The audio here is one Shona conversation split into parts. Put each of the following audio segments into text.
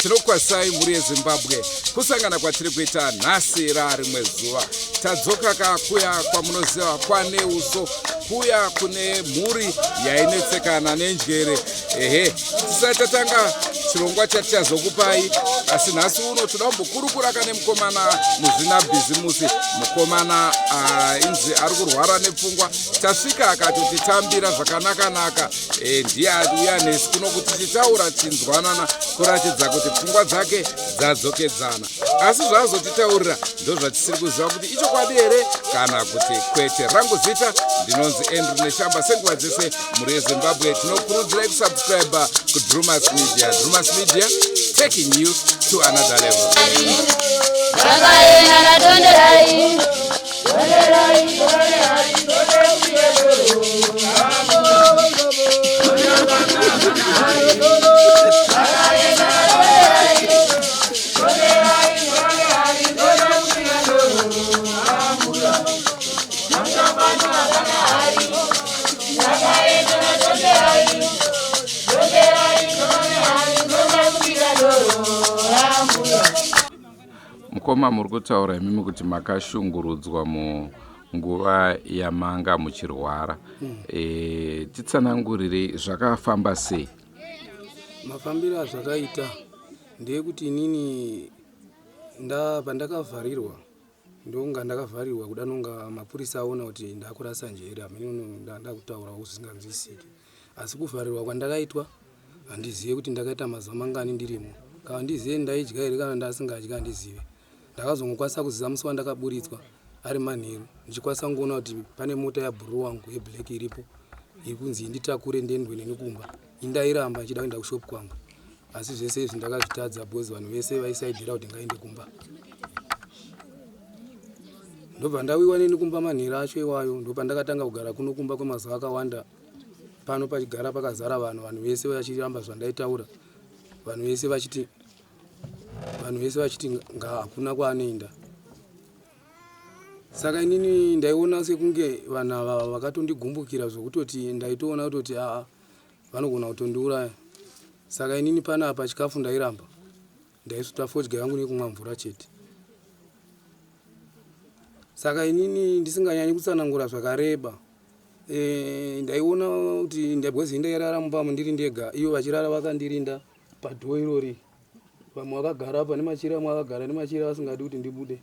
Tinokwazisai mhuri yeZimbabwe kusangana kwatiri kuita nhasi rarimwe zuva. Tadzoka ka kuya kwamunoziva kwane uso, kuya kune mhuri yainetsekana nenjere. Ehe, tisati tatanga chirongwa chatichazokupai, asi nhasi uno toda kumbokurukura kane mukomana muzvinabhizimusi, mukomana inzi ari kurwara nepfungwa. Tasvika akatotitambira zvakanaka-naka. Ndiye auya nesu kuno kuti tichitaura tichinzwanana kuratidza kuti pfungwa dzake dzadzokedzana, asi zvaazotitaurira ndozvatisiri kuziva kuti ichokwadi here kana kuti kwete. Rangu zita ndinonzi Andrew Neshamba. Senguva dzese mhuri yeZimbabwe tinokurudzirai kusubscribe kuDrumas Media. Drumas Media, taking you to another level. Vakaenda naTonderai. Mukoma, muri kutaura imimi kuti makashungurudzwa munguva yamanga muchirwara. Titsanangurirei zvakafamba sei? Mafambiro azvakaita ndeyekuti inini pandakavharirwa, ndonga ndakavharirwa kuda nonga mapurisa aona kuti ndakurasa njere, hamene ndakutaurawo zvisinganzwisisiki. Asi kuvharirwa kwandakaitwa handizive kuti ndakaita mazuva mangani ndirimo, kana ndizive ndaidya here kana ndasingadyi handizive. Ndakazongokwanisa kuziva musi wandakaburitswa ari manheru, ndichikwanisa kungoona kuti pane mota yabhururu wangu yeblack iripo iri kunzi inditakure ndiendwe neni kumba. Indairamba ndichida kuenda kushop kwangu, asi zvese izvi ndakazvitadza because vanhu vese vaisaidhira kuti ngaende kumba. Ndobva ndawiwa neni kumba manheru acho iwayo, ndopandakatanga kugara kuno kumba kwemazuva akawanda pano pachigara pakazara vanhu, vanhu vese vachiramba zvandaitaura, vanhu vese vachiti nga hakuna kwaanoenda. Saka inini ndaiona sekunge vanhu ava vakatondigumbukiira zvokutoti ndaitoona kutoti aa vanogona kutondiuraya. Saka inini panapa chikafu ndairamba, ndaisvuta fodya yangu nekumwa mvura chete. Saka inini ndisinganyanyi kutsanangura zvakareba, ndaiona kuti because ndairara mumba ndiri ndega, ivo vachirara vakandirinda padhoo irori, vamwe vakagara apa nemachira, vamwe vakagara nemachira vasingadi kuti ndibude.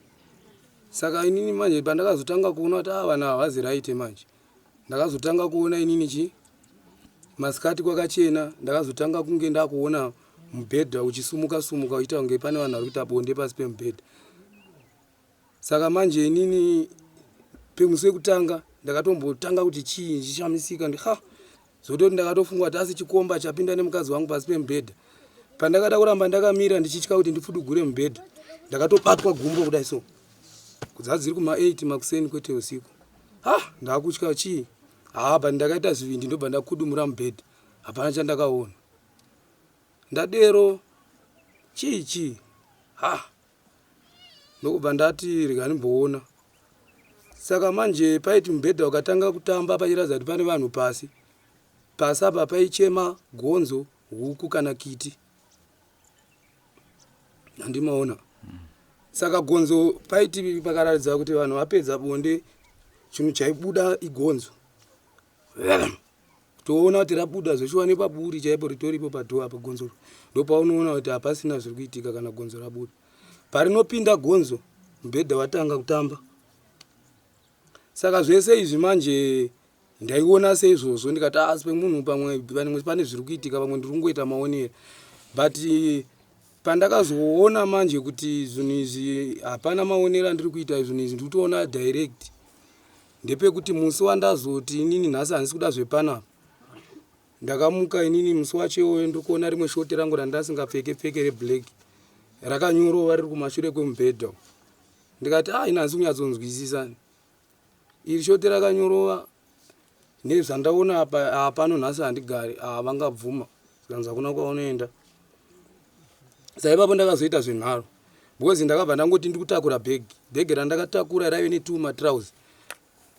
Saka inini manje pandakazotanga kuona kuti vanhu havazi right manje, ndakazotanga kuona inini chi masikati kwakachena, ndakazotanga kunge ndakuona mubhedha uchisumuka sumuka uchiita kunge pane vanhu vari kuita bonde pasi pemubhedha. Saka manje inini pemusi wekutanga ndakatombotanga kuti chii ndichishamisika ndi ha zvototi ndakatofunga kuti asi chikomba chapinda nemukadzi wangu pasi pemubhedha. Pandakada kuramba ndakamira ndichitya kuti ndifudugure mubhedha, ndakatobatwa gumbo kudai so, kudza dziri kuma 8 makuseni kwete usiku. Ha, ndakutya chii ha, but ndakaita zvivindi ndobva ndakudumura mubhedha, hapana chandakaona. Ndadero chii chii ha, ndokubva ndati rega ndimboona. Saka manje paiti mubhedha ukatanga kutamba pachiratidza kuti pane vanhu pasi, pasi apa paichema gonzo, huku kana kiti, handimaona. Saka gonzo paiti pakaratidza kuti vanhu vapedza bonde, chinhu chaibuda igonzo, toona kuti rabuda zveshuwa nepaburi chaipo ritoripo padhoo apa gonzo. Ndopaunoona kuti hapasina zviri kuitika kana gonzo rabuda. Parinopinda gonzo Mubhedha watanga kutamba. Saka zvese izvi manje ndaiona seizvozvo ndikati ah, asi pemunhu pamwe pamwe pane zviri kuitika pamwe ndiri kungoita maonero but pandakazoona manje kuti zvinhu izvi hapana maonero andiri kuita zvinhu izvi ndiri kutoona direct ndepekuti musi wandazoti inini nhasi handisi kuda zvepanapa Ndakamuka inini musi wacho iwoyo ndiri kuona rimwe shoti rangu randasingapfeke pfeke reblack rakanyorova riri kumashure kwemubhedha ndikati ah ini handisi kunyatsonzwisisa iri shoti rakanyorova nezvandaona apa hapano nhasi handigari ah vangabvuma zvikanzi hakuna kwaunoenda saipapo ndakazoita zvenharo because ndakabva ndangoti ndiri kutakura bhegi bhegi randakatakura raive netwo matrouse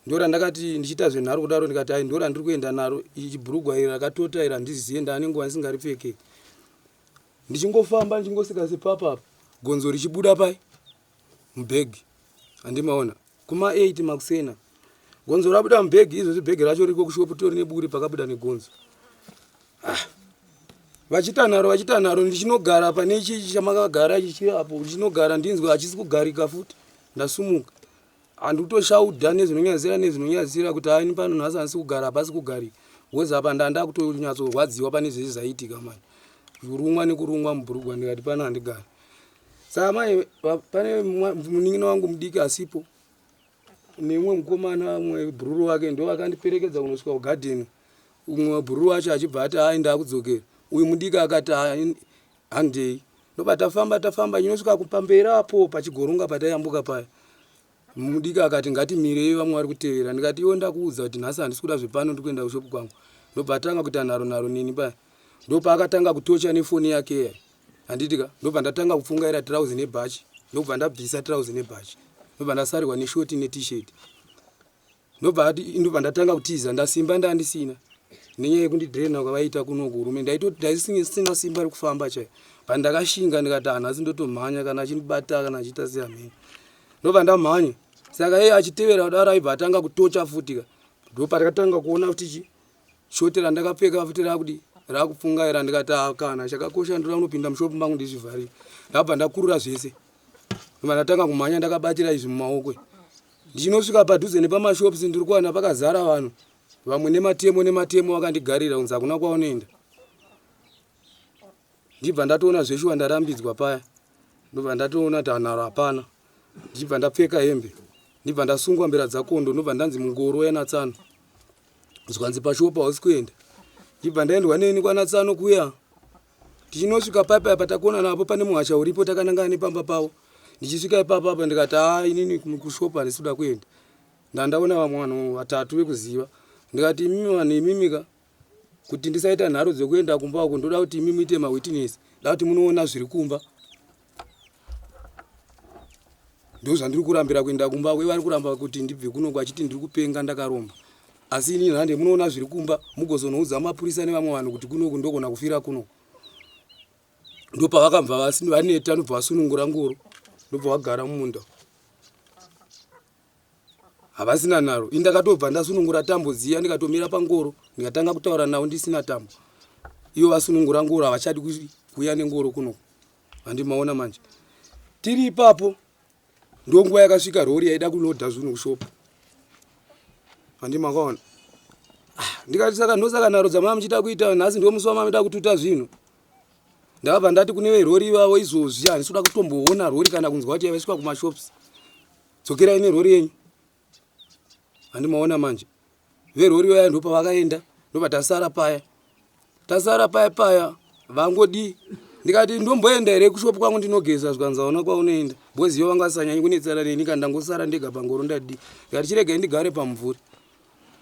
Ndorandakati ndichiita zvenharo kudaro ndikati hai ndorandiri kuenda naro ichi bhurugwa iri rakatota iri handizive ndaane nguva ndisingaripfeke. Ndichingofamba ndichingosika sepapa apa gonzo richibuda pai mubhegi handimaona kuma 8 makusena gonzo rabuda mubhegi izvozvi bhegi racho riko kushopu tori neburi pakabuda negonzo ah. Vachiita nharo vachiita nharo ndichinogara pane ichi chamakagara ichi chiri apo ndichinogara ndinzwe hachisi kugarika futi ndasumuka Handikutoshaudha nezvinonyadzisira nezvinonyadzisira kuti haini pano nhasi handisi kugara hapasi kugarika because apa ndanda kutonyatsorwadziwa pane zvese zvaiitika manje kurumwa nekurumwa mubhurugwa ndikati pano handigari saka mai pane munin'ina wangu mudiki asipo neumwe mukomana umwe bhururu wake ndo vakandiperekedza kunosvika kugadheni umwe bhururu wacho achibva ati hai ndakudzokera uyu mudiki akati Handei. Ndobva tafamba tafamba chinosvika pamberi apo pachigoronga patayambuka paya. Mudiki akati ngatimirei vamwe vari kutevera. Ndikati iwe ndakuudza kuti nhasi handisi kuda zvepano ndiri kuenda kushopu kwangu. Ndobva atanga kuita nharo nharo neni paya. Ndopaakatanga kutocha nefoni yake iya. Handiti ka? Ndobva ndatanga kupfungaira tirauzi nebhachi. Ndobva ndabvisa tirauzi nebhachi. Ndobva ndasarirwa neshoti netisheti. Ndobva ati ndobva ndatanga kutiza ndasimba ndandisina nenyaya yekundidrena kwavaita kuno kurume ndaisina simba rekufamba chai but ndakashinga ndikati ah, nhasi ndotomhanya kana achindibata kana achiita seamheni ndobva ndamhanya saka iye achitevera kudaro aibva atanga kutocha futi ka ndopatakatanga kuona futi chi shoti randakapfeka futi rakudi rakupfungaira ndikati ah, kana chakakosha ndoda kunopinda mushopu mangu ndizvivharire ndabva ndakurura zvese ndobva ndatanga kumhanya ndakabatira izvi mumaoko Ndichinosvika padhuze nepamashops ndiri kuwana pakazara vanhu vamwe nematemo nematemo vakandigarira kunzi hakuna kwaunoenda. Ndibva ndatoona zveshuwa ndarambidzwa paya ndobva ndatoona kuti hanharo hapana ndichibva ndapfeka hembe ndibva ndasungwa mbera dzakondo ndobva ndanzi mungoro yanatsano zvikanzi pashopu hausi kuenda ndibva ndaendwa neni kwanatsano kuya Tichinosvika paya paya patakona napo pane muhasha uripo takanangana nepamba pavo. Ndichisvika ipapo apa ndikati haa inini kushop handisi kuda kuenda. Ndandaona vamwe vanhu vatatu vekuziva. Ndikati imimi vanhu imimi ka kuti ndisaita nharo dzekuenda kumba uko ndoda kuti imi muite mawitness. Ndoda kuti munoona zviri kumba. Ndozvandiri kurambira kuenda kumba uye vari kuramba kuti ndibve kuno vachiti ndiri kupenga ndakaromba. Asi ini nhande munoona zviri kumba mugozonoudza mapurisa nevamwe vanhu kuti kunoku ndogona kufira kuno. Ndopavakabva vaneta ndobva vasunungura ngoro ndobva vagara mumunda. Havasina nharo. Ini ndakatobva ndasunungura tambo dziya ndikatomira pangoro ndikatanga kutaura navo ndisina tambo. Ivo vasunungura ngoro havachadi kuuya nengoro kuno. Handimaona manje. Tiri ipapo ndonguva yakasvika rori yaida kulodha zvinhu kushopu. Handimakaona. Ah, ndikati saka ndosaka nharo dzamava muchiita kuita nhasi ndiwo musi wamamida kututa zvinhu. Ndakabva ndati kune verori ivavo izvozvi handisi kuda kutomboona rori kana kunzwa kuti yaiswa kumashops. Dzokerai nerori yenyu. Handimaona manje. Verori vaya ndopavakaenda ndobva tasara paya. Tasara paya paya vangodii ndikati ndomboenda here kushopu kwangu ndinogeza zvikanzi hauna kwaunoenda because ivo vanga vasanyanyi kunetsana neni kana ndangosara ndega pangoro ndadii ndikati chiregai ndigare pamumvuri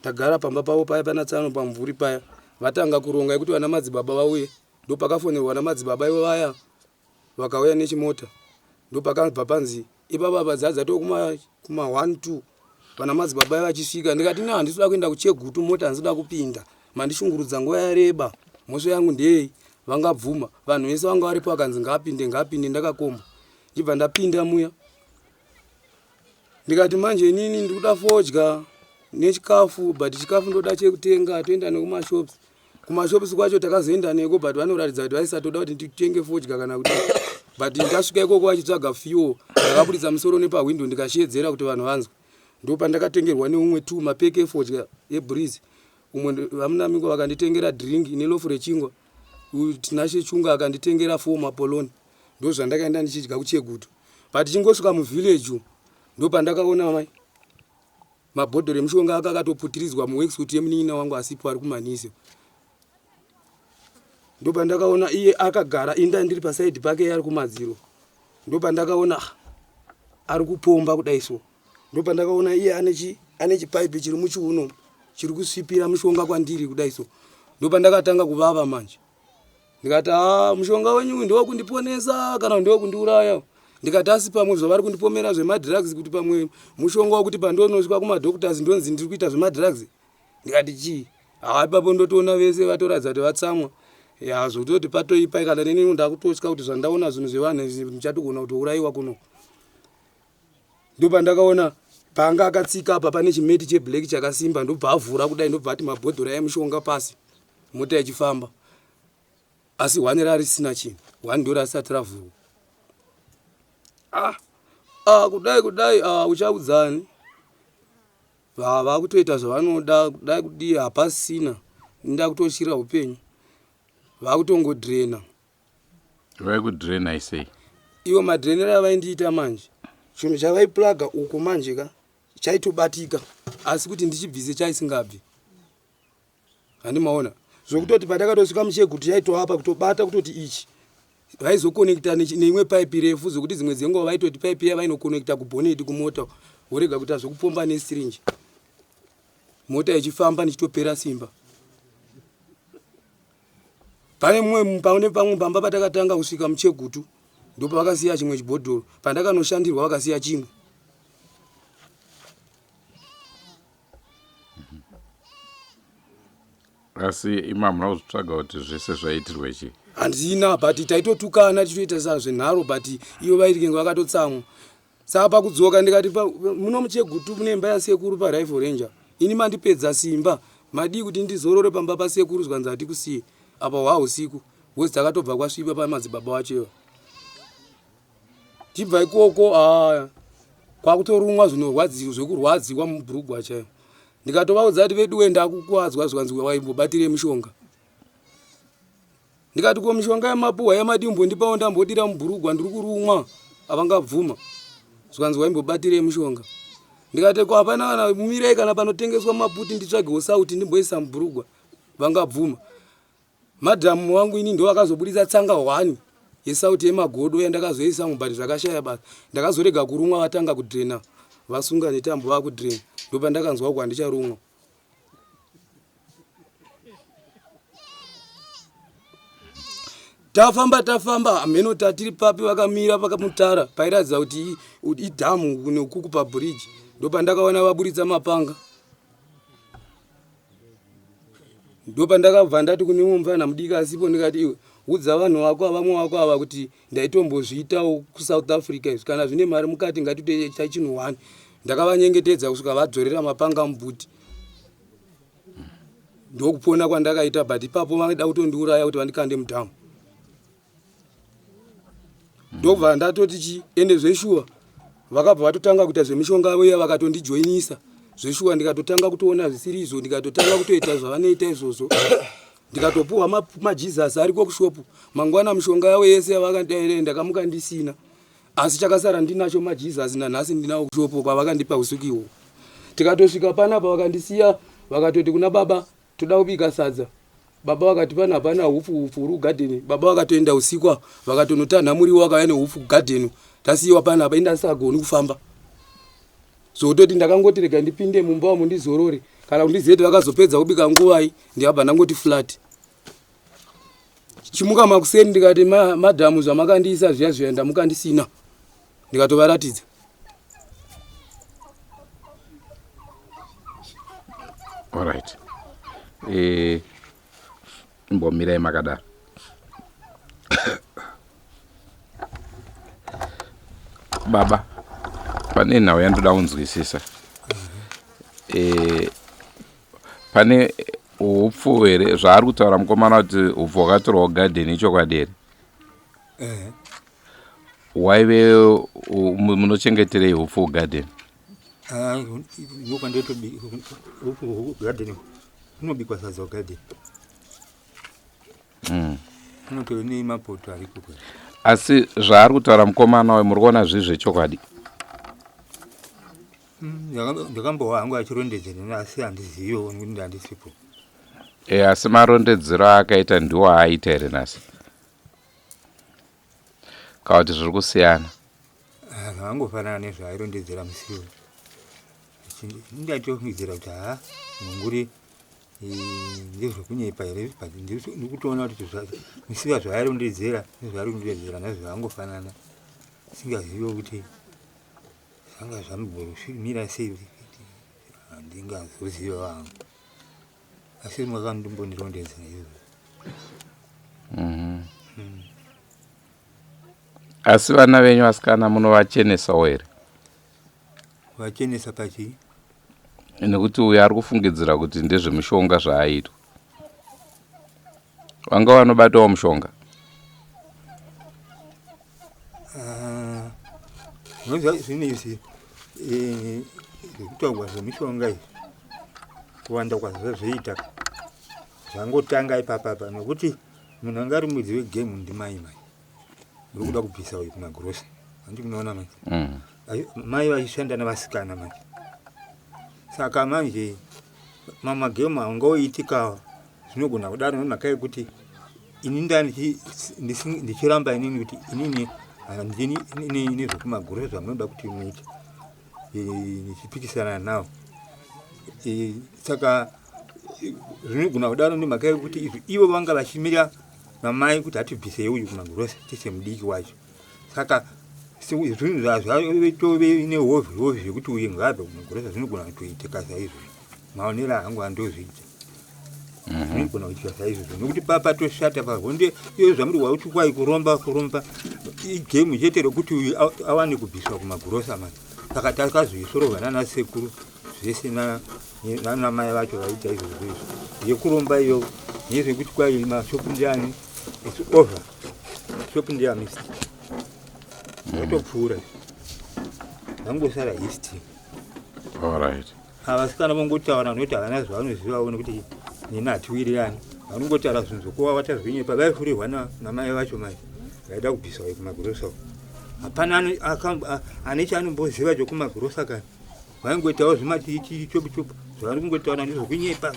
tagara pamba pavo paya pana tsano pamumvuri paya vatanga kuronga yekuti vana madzibaba vauye ndopakafonerwa vana madzibaba ivo vaya vakauya nechimota ndopakabva panzi ipapa apa dzadza to kuma kuma 1 2 vana madzibaba vachisvika ndikati na handisi kuda kuenda kuchegutu mota handisi kuda kupinda mandishungurudza nguva yareba mhosva yangu ndeyei vangabvuma vanhu vese vanga varipo vakanzi ngaapinde ngaapinde ndakakomba ndibva ndapinda muya ndikati manje inini ndikuda fodya nechikafu but chikafu ndoda chekutenga toenda nekumashops kumashops kwacho takazoenda neko but vanoratidza kuti vaisatoda kuti nditenge fodya kana kuti but ndasvika ikoko vachitsvaga fuel Ndakaburitsa musoro nepahwindo ndikashedzera kuti vanhu vanzwe. Ndopandakatengerwa neumwe tu mapeke efodya yebreeze. Umwe vaMunamikwa vakanditengera drink nelofu rechingwa. Uyu Tinashe Chunga akanditengera 4 mapoloni. Ndozvandakaenda ndichidya kuChegutu. But chingosvika muvillage umu ndopandakaona mai mabhodhoro emushonga aka akatoputiridzwa muworksuit yemunin'ina wangu asipo ari kumanise. Ndopandakaona iye akagara inda ndiri pasaidi pake iye ari kumadziro. Ndopandakaona ah, ari kupomba kudai so. Ndopandakaona iye ane chi ane chipaipi chiri muchiuno chiri kusvipira mushonga kwandiri kudai so. Ndopandakatanga kuvava manje. Ndikati haa mushonga wenyu uyu ndewekundiponesa kana ndewekundiuraya. Ndikati asi pamwe zvavari kundipomera zvemadrugs kuti pamwe mushonga wekuti pandonosvika kumadoctors ndonzi ndiri kuita zvemadrugs. Ndikati chii? Haa ipapo ndotoona vese vatoratidza kuti vatsamwa. Ya zvototi patoipa kana neni ndakutotya kuti zvandaona zvinhu zvevanhu izvi ndichatogona kutourayiwa kuno. Ndopandakaona paanga akatsika apa pane chimeti cheblack chakasimba ndobva avhura kudai ndobva ati mabhodhoro emushonga pasi mota ichifamba asi hwani rarisina chinhu hwani ndo rasati ravhurwa ah, ah, kudai kudai ah, uchaudzani vakutoita zvavanoda kudai kudii hapasina ndakutotyira upenyu vakutongodrena Vaikudrenai sei? Iwo madrenero avaindiita manje chinhu chavaiplaga uko manje ka chaitobatika asi kuti ndichibvise chaisingabvi handi maona zvokutoti patakatosvika muchegutu chaitoapa kutobata kutoti ichi vaizokonekta neimwe paipi refu zvokuti dzimwe dzenguva vaitoti paipi iya vainokonekta kubhoneti kumota vorega kuita zvokupomba nesirinji mota ichifamba ndichitopera simba Pane mumwe pane pamwe pamba patakatanga kusvika muChegutu ndopavakasiya chimwe chibhodhoro pandakanoshandirwa vakasiya chimwe. Asi imi hamuna kuzvitsvaga kuti zvese zvaitirwa chii? Handina but taitotukana tichitoita sa zvenharo but ivo vaiti vakatotsamwa. Saka pakudzoka ndikati muno muChegutu mune imba yasekuru paRifle Ranger. Ini mandipedza simba. Madii kuti ndizorore pamba pasekuru zvikanzi hatikusiye. Apa hwa husiku because takatobva kwasviba pamadzibaba wacho iva. Tibva ikoko ah, kwakutorumwa zvinorwadziwa zvekurwadziwa mubhurugwa chaiyo. Ndikatovaudza kuti veduwe ndakukuwadzwa zvikanzi waimbobatirei mushonga. Ndikati ko mishonga yamapuhwa yamadii kumbondipawo ndambodira mubhurugwa ndiri kurumwa avangabvuma zvikanzi waimbobatirei mushonga ndikati ko hapana kana mirai kana panotengeswa maputi nditsvagewo sauti ndimboisa mubhurugwa vangabvuma madhamu wangu ini ndovakazoburitsa tsanga hwani yesauti yemagodo yandakazoisa mubati zvakashaya basa ndakazorega kurumwa vatanga kudrena vasunga netambo vakudrena ndopandakanzwa ku handicharumwa Tafamba tafamba hameno tatiri papi vakamira pakamutara pairatidza kuti idhamu nekuku pabridge ndopandakaona vaburitsa mapanga ndopandakabva ndati kune umwe mufana mudiki asipo ndikati iwe udza vanhu vako avamwe vako ava kuti ndaitombozviitawo kusouth africa izvi kana zvine mari mukati ngatitoita chinhu one ndakavanyengetedza kusvika vadzorera mapanga mubhuti ndokupona kwandakaita but ipapo vaida kutondiuraya kuti vandikande mudhamu ndobva ndatoti chi ende zveshuwa vakabva vatotanga kuita zvemishonga yavo iya vakatondijoinisa zveshuwa ndikatotanga kutoona zvisiri izvo ndikatotanga kutoita zvavanoita izvozvo ndikatopuhwa majesus ariko kushopu mangwana mishonga yavo yese yavakandidaire ndakamuka ndisina asi chakasara ndinacho majesus nanhasi ndinawo kushopu kwavakandipa usiku ihwo tikatosvika panapa vakandisiya vakatoti kuna baba toda kubika sadza baba vakati pana hapana hupfu hupfu huri kugadheni baba vakatoenda usiku apa vakatonotanha muriwo vakauya nehupfu kugadheni tasiyiwa panapa ini ndasisagoni kufamba zvokutoti ndakangoti rega ndipinde mumba umu ndizorore kana kuti ndizive kuti vakazopedza kubika nguvai ndikabva ndangoti flat chimuka makuseni ndikati madhamu zvamakandiisa zviya zviya ndamuka ndisina ndikatovaratidza Alright. Eh, imbomirai makadaro. Baba, pane nhau yandoda kunzwisisa. Eh, pane hupfu here zvaari kutaura mukomana kuti hupfu hwakatorwa kugadheni ichokwadi here? Eh. Waive munochengeterei hupfu kugadheni? Ah, ndokwandotoupfu kugadheni kunobikwa sadza kugadheni. Kunotove nemapoto ariko. Asi zvaari kutaura mukomana uyu muri kuona zviri zvechokwadi? Ndakambohwa hangu achirondedzera asi handiziviwo nekuti handisipo. E, asi marondedzero aakaita ndiwo aaita here nhasi? Kana kuti zviri kusiyana? Ah, zvakangofanana nezvaairondedzera musi iwoyo. Ndaitofungidzira kuti haa mhunguri ndezvekunyepa here, but ndikutoona kuti musiva zvaairondedzera nezvaari kurondedzera nhasi zvakangofanana. Singaziviwo kuti zvanga zvambomira sei, handingazoziva hangu. Asi makandimbondirondedzera izvozvo. Asi vana venyu vasikana munovachenesawo here? Vachenesa pachii? Nekuti uyo ari kufungidzira kuti ndezvemushonga zvaaitwa. Vanga vanobatawo mushonga? Ah, unoziva zvinhu izvi zvekutaurwa zvemishonga izvi kuwanda kwazvo zvoita zvangotanga ipapapa nekuti munhu anga ari mudzi wegemu ndimai mai uri kuda kubvisa uyu kumagrosa handi munoona manje. Mai vachishanda nevasikana manje, saka manje mamagemu angoitikawo zvinogona kudaro nemhaka yekuti ini ndichiramba inini kuti inini handini nezvekumagrosa zvamunoda kuti muite, ndichipikisana nawo. Saka zvinogona kudaro nemhaka yekuti izvi ivo vanga vachimira namai kuti hatibvisei uyu kumagrosa tise mudiki wacho. Saka zvinhu zvatove nehovhi hovhi zvekuti uyu ngaabve kumagrosa zvinogona kutoitika saizvozvo. Maonero angu andozviita, zvinogona kuitika saizvozvo nekuti papatoshata pahonde iyo zvamuri wauti kwai kuromba kuromba igemu chete rekuti uyu awane kubviswa kumagrosa manje. Saka takazoisororwa nana sekuru zvese nana mai vacho vaita izvozvo izvo yekuromba iyo nezvekuti kwai mashopu ndiani, it's over. Shopu ndiyamist zvakatopfuura, zvangosara history. Alright. Vasikana vongotaura nokuti havana zvavanozivawo nekuti neni hatiwirirani. Vanongotaura zvinhu zvokuwawata zvinyepa. Vaifurirwa namai vacho mai vaida kubviswa kumagrosa. Hapana ane chaanomboziva chokumagrosa kana vaingoitawo zvimachichopu chopu zvavari kungotaura ndezvokunyepa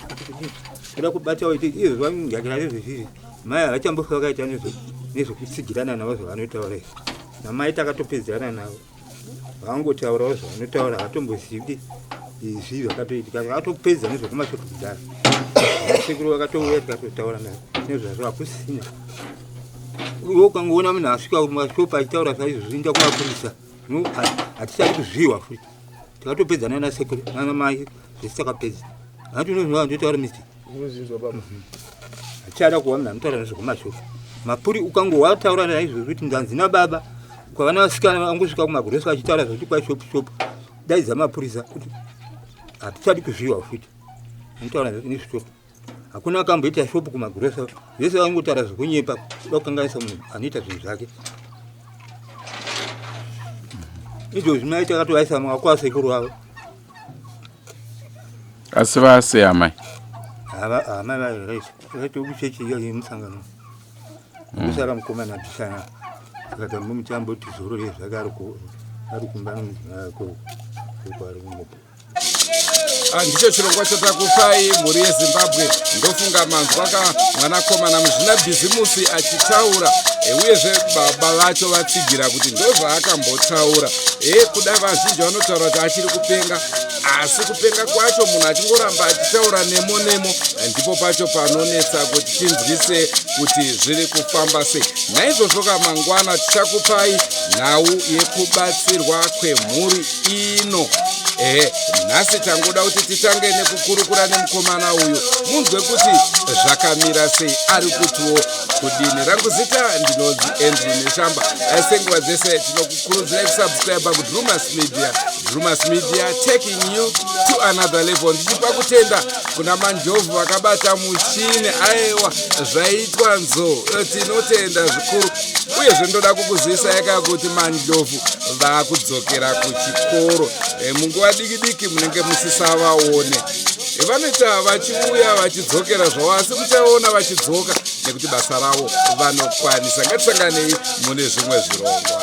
kuda kubata izvo vanogakira nezvezvizvi. Mai havachambofa vakaita nezvekutsigirana navo zvavanotaura izvi. Namai takatopedzerana navo, vangotaurawo zvavanotaura, havatombozivi izvi zvakatoitika. Vakatopedza nezvekumashopu kudhara. Sekuru vakatouya tikatotaura nezvazvo, hakusina. Iwe ukangoona munhu asvika kumashopu achitaura saizvozvo, enda kumapurisa. Hatichadi kuzviwa futi. Takatopedza nana sekuru nana mai zvese takapedza. Hati unozviwa ndotaura misti. Unozvinzwa baba. Hatichada kuva munhu anotaura nezvekumashopu mapuri. Ukangowataura naizvozvo kuti ndanzi nababa kwavana vasikana vangosvika kumagrosa vachitaura zvokuti kwashopu shopu, daidza mapurisa kuti hatichadi kuzviwa futi. Anotaura nezvishopu, hakuna akamboita shopu kumagrosa. Vese vangotaura zvekunyepa kuda kukanganisa munhu anoita zvinhu zvake izvozvi. Mai takatovaisa maoko asekuru vavo. Asi vasi amai? Amai vairaita vaitokuchechi iya yemusangano. Kusara mukomana bvisana, saka tambomuti amboti zorore zvake ari kumba nomudzimai wake uko ari kumupa. Ah, ndicho chirongwa chatakupai mhuri yeZimbabwe. Ndofunga manzwa ka mwanakomana muzvinabhizimusi achitaura, uyezve baba vacho vatsigira kuti ndozvaakambotaura. Kuda vazhinji vanotaura kuti achiri kupenga, asi kupenga kwacho munhu achingoramba achitaura nemo nemo, ndipo pacho panonetsa kuti tinzwise kuti zviri kufamba sei. Naizvozvo ka mangwana tichakupai nhau yekubatsirwa kwemhuri ino. Ehe, nhasi tangoda kuti titange nekukurukura nemukomana uyu munzwe kuti zvakamira sei, ari kutiwo kudini. Rangu zita ndinonzi Andrew Neshamba. Senguva dzese tinokukurudzirai kusubscribe kuDrumas Media. Drumas Media taking you to another level. Ndichipa kutenda kuna Manjovhu vakabata muchini. Aiwa, zvaitwa nzo, tinotenda zvikuru. Uyezve ndoda kukuzivisa yaka kuti Mandlovu vakudzokera kuchikoro. Munguva diki diki munenge musisavaone. Vanoita vachiuya vachidzokera zvavo, asi muchaona vachidzoka nekuti basa ravo vanokwanisa. Ngatisanganei mune zvimwe zvirongwa.